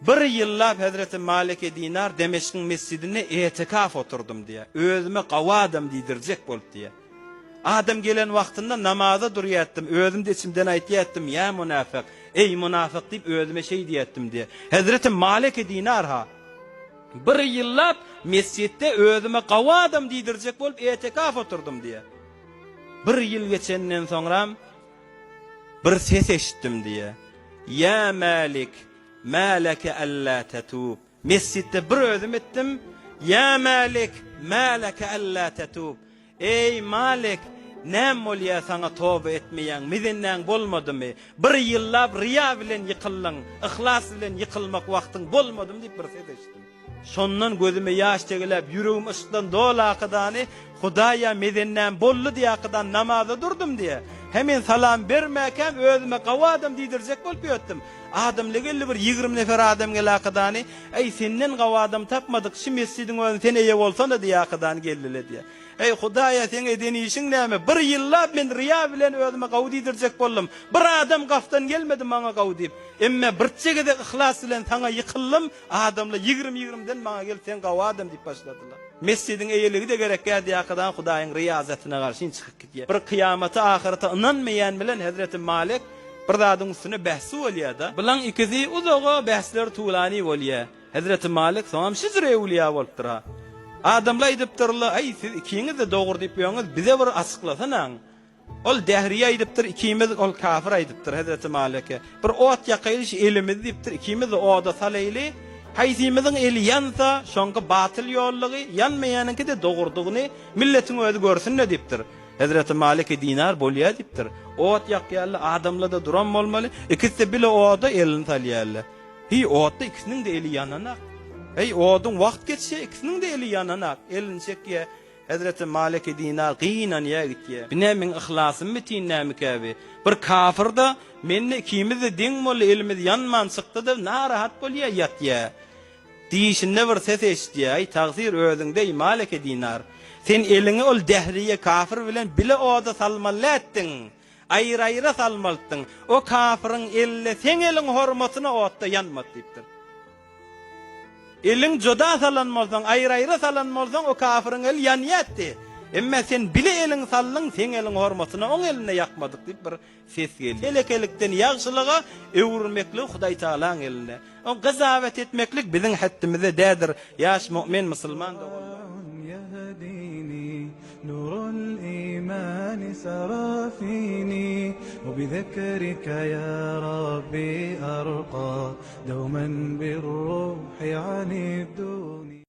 Bir ýyllap hezreti Maliki Dinar Demeşkiň mesjidinde etikaf oturdym diýýär. Özüme gawy adam diýdirjek bolup diýýär. Adam gelen wagtynda namaza durýartdym, özüm-de içimden aýtýartdym, Ýa munafyk, eý munafyk diýip özüme şeý diýertdim diýýär. Hezreti Maliki Dinar-ha bir ýyllap mesjitde özüme gawy adam diýdirjek bolup etikaf oturdym diýýär. Bir ýyl geçenden soňram bir ses eşitdim diýýär. Ýa Mälik, mä leke alla tetub. Mesjitde bir özüm etdim. Ýa Mälik, mä leke alla tetub. Eý, Malik, näme bolýar saňa toba etmeýäň, mizennäň bolmadymy? Bir ýyllap ryýa bilen ýykyldyň, yhlas bilen ýykylmak wagtyň bolmadymy diýip bir ses eşitdim. Şondan gözüme ýaş tegeläp, ýüregim yşkdan doly akydany, Hudaýa mezennäm boldy diýe akydan namaza durdum diýe. Hä men salam bermäkäm özüme gawy adam diýdirjek bolup ýötdüm. Adamly geldi bir 20 nefer adam gel akydany, Eý senden gawy adam tapmadyk, şi mesjidiň özüni sen eýe bolsana diýe akydany geldile diýe. Eý Hudaýa seň eden işiň näme, bir ýyllap men ryýa bilen özüme gawy diýdirjek boldum. Bir adam gafdan gelmedi maňa gawy diýip. Emme birçe gezek yhlas bilen saňa ýykyldym, Adamlar ýigrimi-ýigrimiden maňa gelip sen gawy adam diýip başladylar. Mesjidiň eýeligi-de gerekgä diýakadan Hudaýyň ryýazatyna garşyn çykyp gidýär. Bir kyýamata, ahyrete ynanmaýan bilen hezreti Malik bir zadyň üstünde bähsi bolýar-da. Bulaň ikisi uzaga bähsleri tulany bolýar. Hezreti Malik soňam şijre öwlüýä bolupdyr-ha. Adamlar aýdypdyrlar, Aý, siz ikiňiz-de dogry diýip ýöňüz, bize bir açyklasanaň. Ol dähriýe aýdypdyr, ikimiz, ol kafir aýdypdyr hezreti Maleke, bir ot ýakaýly şu elimizi diýipdir, ikimiz-de oda salaýly, haýsymyzyň eli ýansa, şoňky batyl ýollugy, ýanmaýanyňky-de dogrudygyny milletiň özi görsün-de diýipdir. Hezreti Maleke dinar bolýa diýipdir. Ot ýakýarlar, adamlar-da duran bolmaly, ikisi-de bile oda elini salýarlar. Hiý, otda ikisiniň-de eli ýananak. Heý, oduň wagt geçýär, ikisiniň-de eli ýananak, elini çekýär. Hezreti Maliki Dinar gynanýa gitýä. Bi nä meň yhlasym bitin nämikä bi? Bir kafir-da, men-de ikimiz-de deň boldy, elimiz ýanman çykdy-da, narahat bolýa ýatýa. Diýşinde bir ses eşidýä, Aý, tagsyr özüňde-eý, Maliki Dinar. Sen eliňi ol dähriýe kafir bilen bile oda salmaly däldiň. Aýry-aýra salmalydyň. O kafiriň eli-de seň eliň hormatyna otda ýanmady diýipdir. Eliň juda salan bolsaň, aýry-aýra salan bolsaň, o kafiriň eli ýanýatdy. Emme sen bile eliň saldyň, seň eliň hormatyna oň elinde ýakmadyk diýip bir ses geldi. Telekelikden ýagşylyga öwürmeklik Hudaý Tagalaň elinde. O gyzawet etmeklik biziň hetdimize dädir, ýaş mu'min musulman doganlar. Nurul imani sara fini we bi zikrike ya Rabbi arqa. Dawman bir ruhi anid duni.